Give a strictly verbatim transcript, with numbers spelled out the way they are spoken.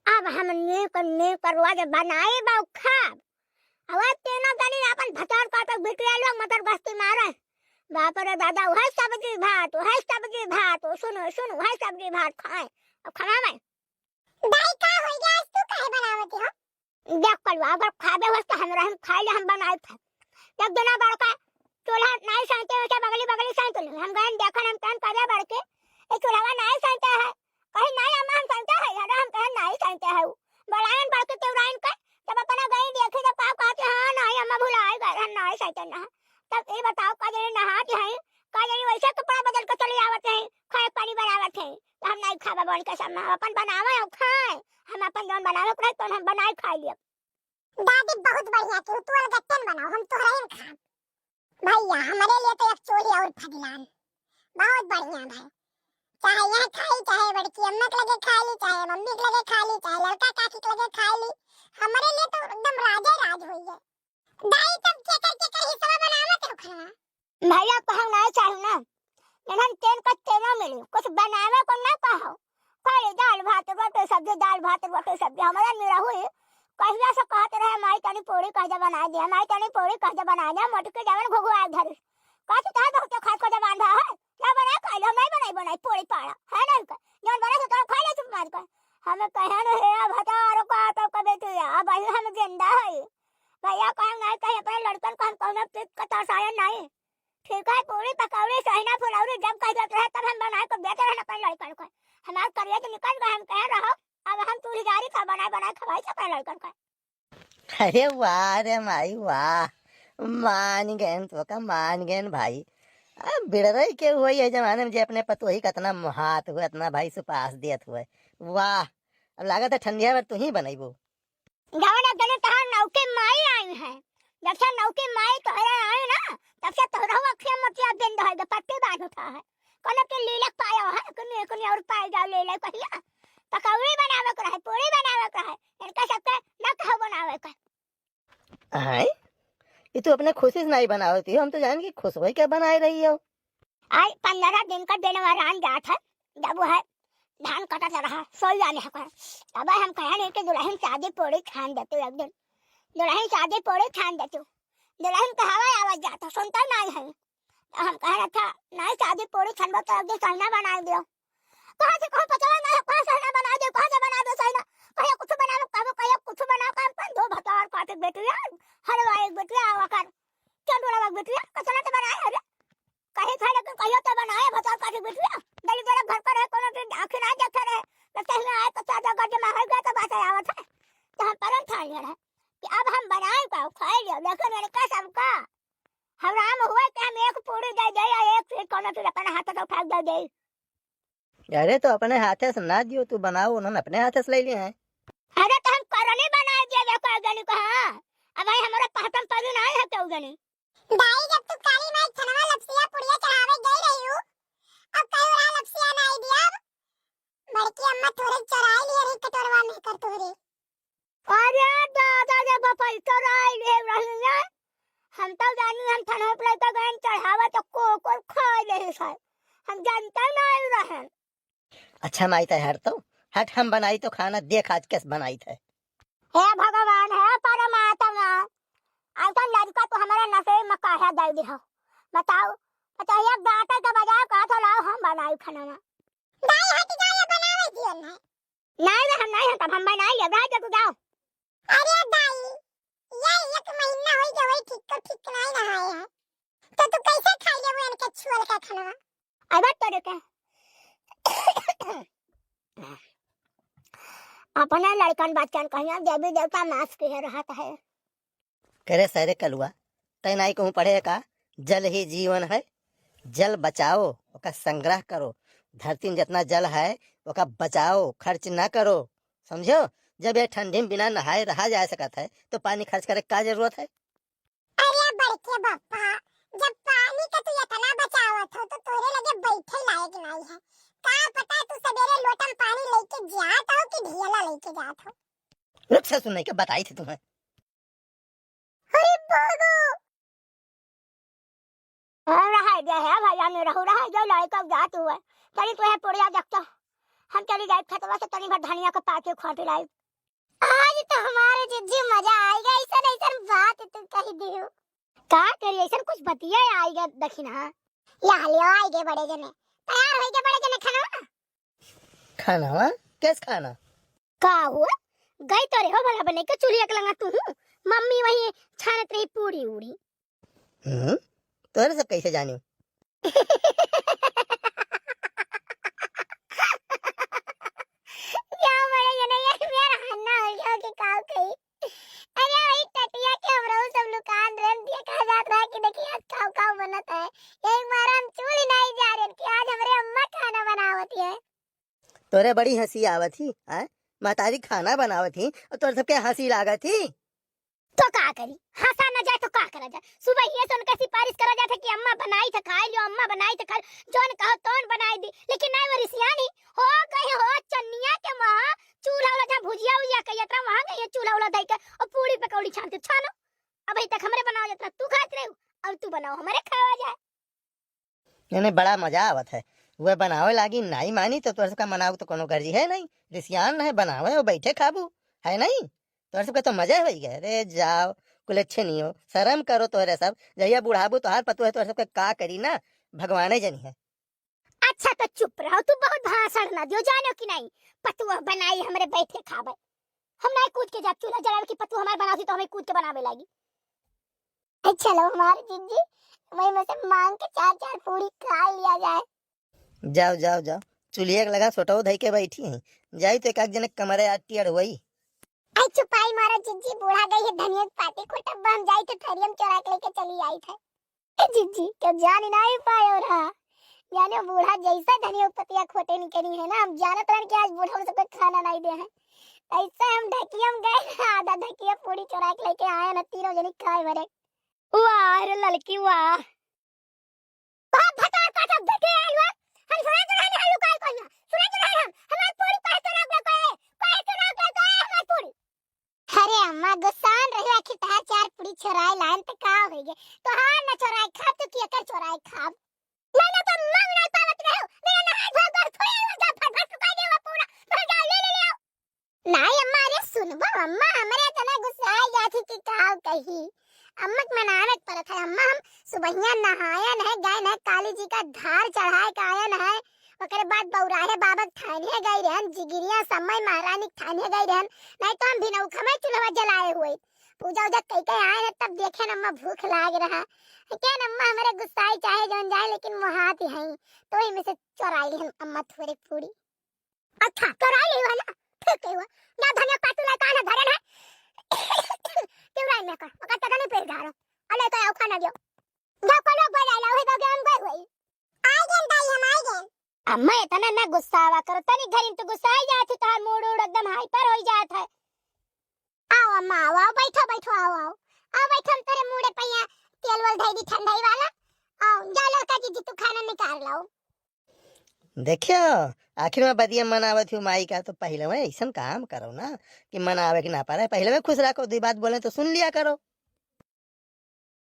अब हम नीक नीक रोज बनाइब अउ खाब। अब तीनों जनी आपन भतार काटक बिटिया लोग मटर गश्ती मारे। बाप रे दादा, उहे सब्जी भात, उहे सब्जी भात, सुन, सुन, उहे सब्जी भात खाए। अब खवावे। दाई, का होई गया? आज तू काहे बनावत हो? देख कलुआ, अगर खाबे होस त हमरा हम खाई ले, हम बनाई खाई। एक दिना बड़का चूल्हा नाई साइते, ओके बगली बगली साइत ले। हम गए देखन, हम तन करे बड़के, "ए चूल्हा नाई साइते है।" कही, "नाई अम्मा, हम साइते है, अरे हम कहे नाई साइते है।" उ बड़ाइन बड़के तेवराइन के, तब अपना गई देखे, जब का कहते, "हाँ, नाई अम्मा, भुलाए गए, हम नाई साइते ना।" तब ये बताओ, का जनी नहात है, का जनी वैसे कपड़ा बदल के चली आवत है, खाए पानी बनावत है, तो हम नाई खाबा बोल के सब, हम अपन बनावे और खाए, हम अपन जौन बनावे के रहे, तो हम बनाई खाई लिया। दादी, बहुत बढ़िया की, तू अलगत्तन बनाओ, हम तोहरे ही खाब। भैया, हमारे लिए तो एक चोली और फगलान। बहुत बढ़िया भाई। चाहे यहाँ खाई, चाहे बड़की अम्मा के लगे खा ली, चाहे मम्मी के लगे खा ली, चाहे लड़का काकी के लगे खा ली। हमारे लिए तो एकदम राजे राज हुई है। दाई, तब केकर केकर हिस्सा बनावत हो खाना? भैया, कहूँ ना चाहू ना, इन्हन तेन का तेना मिली, कुछ बनावे को ना कहो। खाली दाल भात रोटी सब्जी, दाल भात रोटी सब्जी। हमारा मेरा हुई, कहिया से कहत रहे, "माई तनी पूरी कह दे बनाए दे, माई तनी पूरी कह दे बनाए दे," मोटकी जवन घुघुआ धरी। कहती, "तोहर बहुत खास को जबान भा है, क्या बनाए खाई ले, हम नहीं बनाई, बनाई पूरी पाड़ा, है नहीं का? जवन बना से तो खा ले चुप मार कर।" हमें कहे न हे, अब हटा और का तो कबे तू या, अब अभी हम जिंदा है। भैया, कहूँ नहीं कहीं अपने लड़कन को हम कौनो चीज का तरसाया नहीं। ठीक है, पूरी पकौड़ी, सहिना फुलौरी जब कह देत रहे, तब हम बनाए के देत रहन अपन लड़कन को। हमार करिया तो निकल गए, हम कहे रहो, अब हम चूल्हिदारी का बनाए, बनाए खवाई के अपन लड़कन को। अरे वाह रे माई वाह, मान गएन तो का, मान गएन भाई। अब बिड़रई के हुए ये जमाने में जे अपने पतोही का इतना मोहात हुए, इतना भाई सुपास देत हुए। वाह, अब लागत है ठंडिया में तू ही बनैबू। जवन एक जने तहार नौके माई आई है, जब से नौके माई तोहरे आई ना, तब से तोहरा अखिया मोतिया बिंद है, दुपट्टे बांध उठा है। कोनो के लीलक पाया है, कुनी, कुनी और पाए जाओ ले ले कहिया। पकौड़ी बनावे के रहे, पूरी बनावे के रहे, इनका सबके न कहो बनावे के। आय, ये तू अपने खुशी से नहीं बनावती हो, हम तो जान कि खुश होई के बनाए रही हो। आई पंद्रह दिन का दिन वरान जात है, जब वो है धान कटत रहा, सोई जाने है कहे। तब हम कहे नहीं कि दुल्हन शादी पूरी छान देती एक दिन, दुल्हन शादी पूरी छान देती। दुल्हन के हवा आवाज जाता, सुनता नहीं है। तो हम कहे, "अच्छा, नहीं शादी पूरी छनबो तो एक दिन सहिना बनाए दियो।" कहाँ से, कहाँ पता नहीं, कहाँ सहिना बनाए दियो, कहाँ से बनाए दियो सहिना? कहिया कुछ बनावे, कहिया, कहिया कुछ बनावे, काम कर दो भतार काटे बेटिया, हलवा एक बेटिया आवा कर, क्या डोला बेटिया, कचरा तो बनाए, अरे। कहीं था लेकिन कहियो तो बनाए भतार काटे बिटिया। दलिद्दर घर पर रहे, कोनो दिन आँखी ना देखे रहे। तो कहीं आए तो चाचा गड्ढे में हर गए तो बात आवत है। तो हम परन ठान ले रहे कि अब हम बनाए का, खाए लियो, लेकिन इनका सबका हम राम हुए कि हम एक पूरी दे दे या एक चीज कोनो चीज अपने हाथ से उठा के दे दे। अरे तो अपने हाथे से ना दियो, तू बनाओ, उन्होंने अपने हाथे से ले लिए हैं। अरे तो हम करनी बनाए दिए, देखो एक जनी को, हाँ। अब भाई हमारा पहतम पड़ी ना है केहू जनी। दाई, जब तू काली माई थनवा लपसिया पुड़िया चढ़ावे गई रही हूँ, अब कई रहा लपसिया ना आई दिया। अब बड़की अम्मा थोड़े चोराई लिए रही कटोरवा में कर तोहरे। अरे दादा रे बापा, चोराई लिए रही है। हम तो जानी हम थनवा पे लेके गए चढ़ावे तो को, को खा ले है। हम जानते नहीं रहे। अच्छा माई, तै हट तो, हट, हम बनाई तो खाना, देख आज कैस बनाई थे। हे भगवान, हे परमात्मा, ऐसा लड़का तो हमारे नसीब में काहे दे दिहो? बताओ, बताओ, एक डांटे के बजाय कहा था, "लाओ, हम बनाई खाना।" दाई, हट जा, ये बनावे दियो ना। नहीं रे, हम नहीं हटब, हम बनाई लेब, रह जा तू, जाओ। अरे दाई, ये एक महीना होई गए, वही ठीक को ठीक नहीं रहा है। तो तू कैसे खाई लेबू इनके छुअल का खाना? अरे तोरे के। अपने लड़कन बच्चन कहिया देवी देवता मांस के रहत है। करे सारे कलुआ, तै नाई कहूँ पढ़े का? जल ही जीवन है, जल बचाओ, ओका संग्रह करो। धरती में जितना जल है, ओका बचाओ, खर्च ना करो, समझो? जब ये ठंडी में बिना नहाए रहा जा सकत है, तो पानी खर्च करे का जरूरत है? अरे बड़के बप्पा, जब पानी का तू इतना बचावत हो, तो तोरे लगे बैठे लायक नहीं है। का पता तू सवेरे लोटम पानी लेके जात हो कि ढियला लेके जात हो। रुक, ससुर नहीं के बताई थी तुम्हें। अरे बाबा। हाँ, रहा दे है भैया, मेरा हो रहा है, जो लड़का जात हुआ। चली तू है पुड़िया देख तो। हम चली जाई खेतवा से तनी भर धनिया के पाती खोट लाई। आज तो हमारे जिज्जी मजा आइगा, ऐसन ऐसन बात तू कही दियो। का करी, ऐसन कुछ बतिया आइगा दखिनहा। या लियो आइगे बड़े जने, तैयार होइगे बड़े जने खाना। खाना वा? कैस खाना? का हुआ? गई तो रहो भला बने के चूल्हे के लंगा तू हूँ। मम्मी वही छानत रही पूरी उड़ी। हम्म, तोहरे सब कैसे जानियो? क्या बड़े जने यार, मेरा हन्ना हो गया कि काव कही। अरे वही टटिया के हमरो सब लुकान रहन दिया, कहा जात रहा कि देखिए आज काव काव बनत है। एक बार हम चूल्हे नहीं जा रहे कि आज हमरे अम्मा खाना बनावत है। तोरे बड़ी हँसी आवत ही, आय? महतारी खाना बनावत ही और तोरे सबके हँसी लागत ही। तो का करी, हँसा न जाए तो का करा जाए? सुबह ही से उनका सिफारिश करा जात है कि अम्मा बनाई था खाई लियो, अम्मा बनाई था खाई लियो, जौन कहो तौन बनाई दी, लेकिन नहीं वो रिसियानी हो गए हो चन्निया के वहाँ चूल्हा वाला जहाँ भुजिया उजिया कही जात रहा वहाँ गई है चूल्हा वाला धई के और पूरी पकौड़ी छानते छानो। अबही तक हमरे बनाओ जात रहा तू खात रहे और तू बनाओ हमरे खावा जाए। यानी बड़ा मजा आवत है। वह बनावे लागी नाई मानी तो तोहर सबका मनावे तो कोनो गर्जी है नहीं। रिसियान है बनावे और बैठे खाबू, है नहीं? तोहर सबका तो मजा होई गए। अरे जाओ, कुल अच्छे नहीं हो, शर्म करो तोहरे सब। जहिया बुढ़ाबू तोहार पतोह है तोहर सबका का करी ना, भगवाने जनी है। अच्छा तो चुप रहो, तू बहुत भाषण ना दियो, जानो कि नहीं? पतोह बनाई हमरे बैठे खाबे। हम नहीं कूद के जाब चूल्हा जलावे की पतोह हमार बनाती तो हमें कूद के बनावे लागी। अच्छा लो हमार जिज्जी, वही में से मांग के चार चार पूरी खा लिया जाए। जाओ, जाओ, जाओ, चुलिया के लगा सोटो धई के बैठी हैं, जाई तो एक आध जने कमरे आटी अड़वई। आई चुपाई मारा जिज्जी, बूढ़ा गई है धनिया के पाती खोटा, अब हम जाई तो थरियम चोरा के लेके चली आई थे। ए जिज्जी, क्यों जान ही नहीं पाए हो रहा? यानी बूढ़ा जैसा धनिया के पतिया खोटे निकली है ना, हम जानत रहन कि आज बूढ़ा सबके खाना नहीं दे है। ऐसे हम ढकियम गए ना, आधा ढकिया पूरी चोरा के लेके आए ना, तीनों जनी खाए भरे। वाह रे ललकी वाह। बाप भतार का सब देखे आलू, हम सुना तो रहने आलू काहे कोई ना, सुना तो रहे हम, हमार पूरी पास तो रख दो कोई, कोई तो रख दो कोई हमार पूरी। अरे अम्मा, गुस्सान रही, आखिर तहार चार पूरी चोराए लाइन त का होई गे? तोहार ना चोराए खाब तो की एकर चोराए खाब? ना, ना, तो मांग ना पावत रहो। मेरा ना हाथ भाग भाग थोड़े आलू जा फट फट चुका दे वो पूरा। भर जाओ, ले, ले, ले आओ। नाई अम्मा, अरे सुनबो अम्मा, हमरे इतना गुस्सा आ जात है कि का कही। अम्मा के मनावे के पड़त है। अम्मा, हम सुबहिया नहायन है, गए न काली जी का धार चढ़ाए के आयन है, ओकरे बाद बौराहे बाबा के थाने गई रहन, जिगिरिया समय महारानी के थाने गई रहन, नहीं तो हम भिनौखा में चूल्हा जलाए हुए। पूजा उजा कई के आए हैं, तब देखे न अम्मा भूख लाग रहा। के न अम्मा हमरे गुस्साई चाहे जौन जाए, लेकिन मोहात ही हैं, तो ही में से चोराई रहन अम्मा थोड़े पूरी। अच्छा, चोराई ली हुआ ना? ठीक है हुआ। जा धनिया पातू लाई कान धरन है। चोराई में कर, ओकर तक नहीं पेट झाड़ो। अले तो आओ खाना दियो। जा को लोग बोला ला, वही बगे हम गए हुई। आई गेन दाई, हम आई गेन। अम्मा इतना ना गुस्सावा करो, तनी घरी में तो गुस्साई जात है, तोहार मूड उड एकदम हाइपर होई जात है। आओ अम्मा, आओ, आओ, बैठो, बैठो, आओ, आओ। आओ बैठो, हम तेरे मूड़े पे यहाँ तेल वेल धई दी ठंडाई वाला। आओ, जा ललका जी, जी तू खाना निकाल लाओ। देखियो, आखिर में बदिया मनावत हूँ माई का, तो पहले में ऐसन काम करो ना कि मनावे के ना पड़े, पहले में खुश रखो, दो बात बोले तो सुन लिया करो।